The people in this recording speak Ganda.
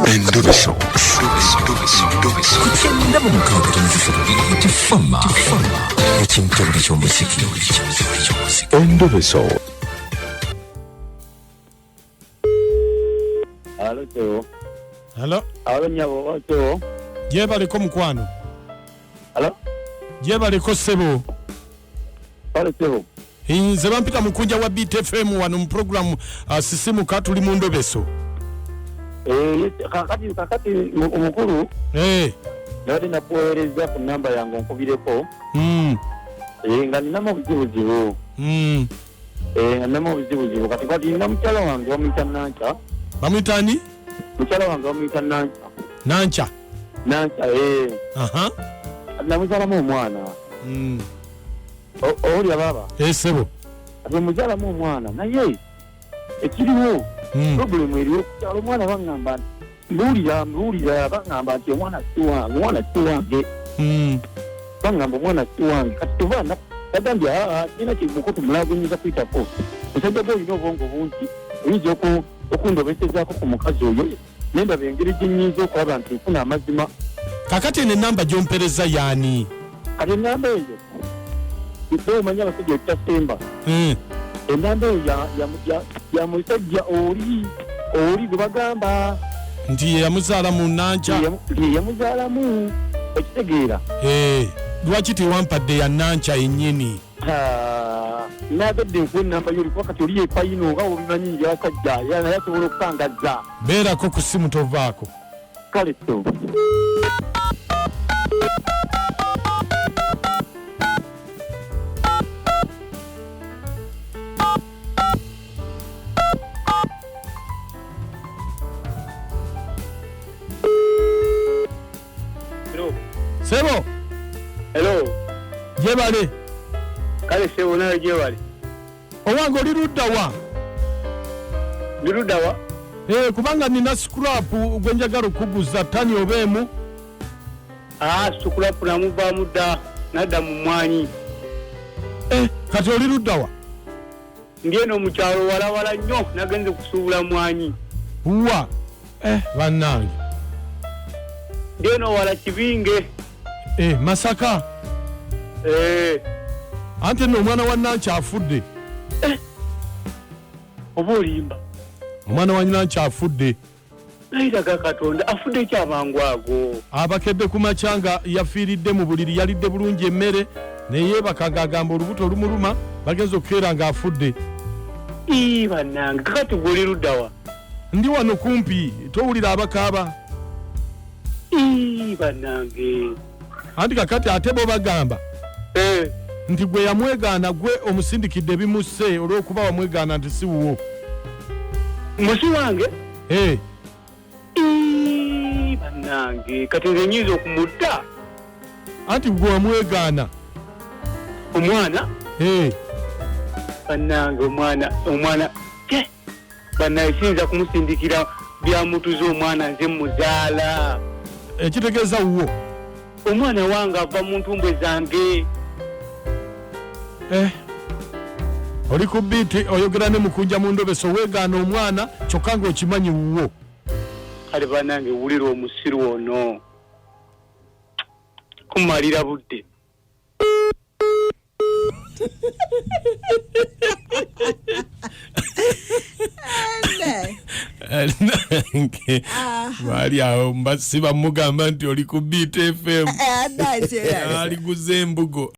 Endobeso. Ku 96.3 Tifama ekintobuli ky'omuziki. Endobeso. Alo Teo. Halo, Alo nyabo Teo. gyebaleko mukwano. Alo. Gyebaleko ssebo. Alo Teo. Nze bampita mukunja wa BTFM wano mu programu sisimuka tuli mu ndobeso. Eh kakati kakati omukulu nabadde nakuweereza ku namba yange onkubireko. Nga ninamu obuzibuzibu. Nga ninamu obuzibuzibu kati kati nina mukyala wange bamuyita Nanca. Bamuyita ani? Mukyala wange bamuyita Nanca. Nanca. Nanca eh. Aha. Namuzaalamu omwana. Owulira baaba? Ssebo. Kati omuzaalamu omwana naye ekiriwo problemu eriwo kukyalo omwana baŋŋamba nti mbuulira mbuulira baŋŋamba nti omwana si wange omwana si wange. Baŋŋamba omwana si wange kati tuva nagambye aa sirina kimukutu mulala gwe nnyinza kuyitako. Musajja gwe olina obwongo bungi oyinza okundobesezaako ku mukazi oyo ne ndaba engeri gye nnyinza okulaba nti nfuna amazima. Kakati eno ennamba gy'ompereza y'ani? Kati ennamba eyo gwe omanyi abasajja ekitasemba. Ennamba eyo ya musajja oli oli gwe bagamba nti ye yamuzaala mu Nanca. Ye yamuzaalamu okitegeera. Lwaki tewampadde ya Nanca yennyini? Naagadde nkuwa ennamba yo olikuba kati oli yepayino nga obimanyi nti abasajja era naye asobola okukangazza. Beerako ku ssimu tovaako. Kale so. Hello. Sebo. Hello. Gyebale. Kale sebo nawe gyebale. Owange oli ludda wa? Ndi ludda wa? Kubanga nina scrap gwe njagala okukuguza ttani oba emu. Scrap namuvaamu dda nadda mu mmwanyi. Kati oli ludda wa? Ndi eno mu kyalo walawala nnyo nagenze kusuubula mwanyi. Wa? Bannange. Ndi eno wala Kibinge. Masaka. Anti nno omwana wa Nanca afudde. Oba olimba. Omwana wa Nanca afudde. Nayitaga Katonda afudde ki amangu ago? Abakedde ku makya nga yafiiridde mu buliri, yalidde bulungi emmere ne yeebaka ng'agamba olubuto lumuluma, bagenze okukeera ng'afudde. Ii bannange, kakati gwe oli ludda wa? Ndi wano kumpi, towulira abakaaba? Ii bannange. Anti kakati ate bo bagamba nti gwe yamwegaana gwe omusindikidde ebimusse olw'okuba wamwegaana nti si wuwo. Musi wange? Ii bannange, kati nze nnyinza okumutta? Anti gwe wamwegaana. Omwana? Bannange omwana, omwana, ke, bannange siyinza kumusindikira byamutuze omwana nze muzaala. Ekitegeeza wuwo? Omwana wange ava mu ntumbwe zange. Oli ku biiti oyogera ne mukunja mu ndobeso weegaana omwana kyokka ng'okimanyi wuwo. Kale bannange wulira omusiru ono. Kumalira budde. Nange baali awo si bamugamba nti oli ku Beat FM. Aliguza embugo.